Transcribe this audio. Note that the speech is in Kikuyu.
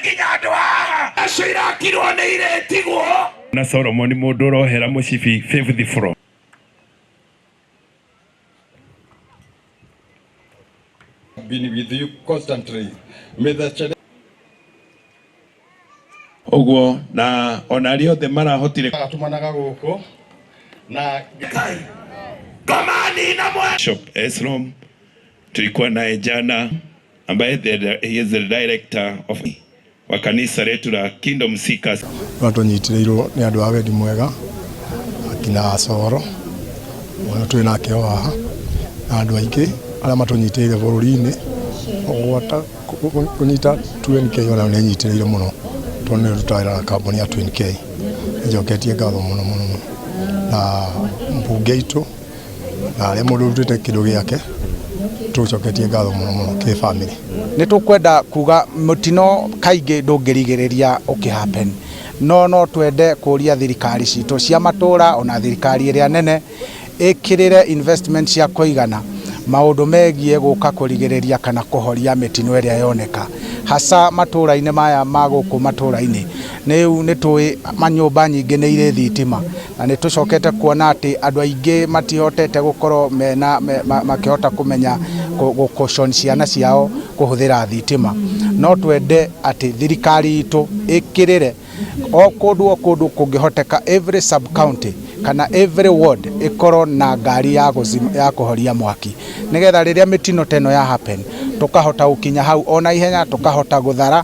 Nginya andũ haha acio irakirwo nĩ irĩtigwo. Na Solomon mũndũ ũrohera mũcibi fifth floor. Been with you constantly. May the challenge Ũguo na ona arĩa othe marahotire. Atumanaga gũkũ na Ngai ngomani na mwe. Bishop Esrom tulikuwa naye jana, ambaye he is the director of wa kanisa letu la Kingdom Seekers. No tũnyitĩrĩirwo nĩ andũ a wendi mwega akina Coro ona twĩ nake o haha na andũ aingĩ arĩa matũnyitĩrĩire bũrũri-inĩ gwata kũnyita 2NK, ona nĩ nyitĩrĩire mũno tondũ nĩ rutaga na kambuni ya 2NK. Njoketie ngatho mũno mũno mũno na mbunge itũ na arĩa mũndũ ũrutĩte kĩndũ gĩake, tũcoketie ngatho mũno mũno kĩ family. Nĩ tũkwenda kuga mũtino kaingĩ ndũngĩrigĩrĩria ũkĩ happen, no twende kũria thirikari citũ cia matũra ona thirikari ĩrĩa nene ĩkĩrĩre investment cia kũigana maũndũ megiĩ gũka kũrigĩrĩria kana kũhoria mĩtino ĩrĩa yoneka, hasa matũra-inĩ maya ma gũkũ matũra-inĩ. Rĩu nĩ tũĩ manyũmba nyingĩ nĩ irĩ thitima, na nĩ tũcokete kuona atĩ andũ aingĩ matihotete gũkorwo mena makĩhota kũmenya gũcaution ciana ciao kũhũthĩra thitima. No twende atĩ thirikari itũ ĩkĩrĩre o kũndũ o kũndũ kũngĩhoteka, every sub county kana every ward ĩkorwo na ngari ya gũcima, ya kũhoria mwaki, nĩgetha rĩrĩa mĩtino ta ĩno ya happen tũkahota gũkinya hau ona ihenya, tũkahota gũthara.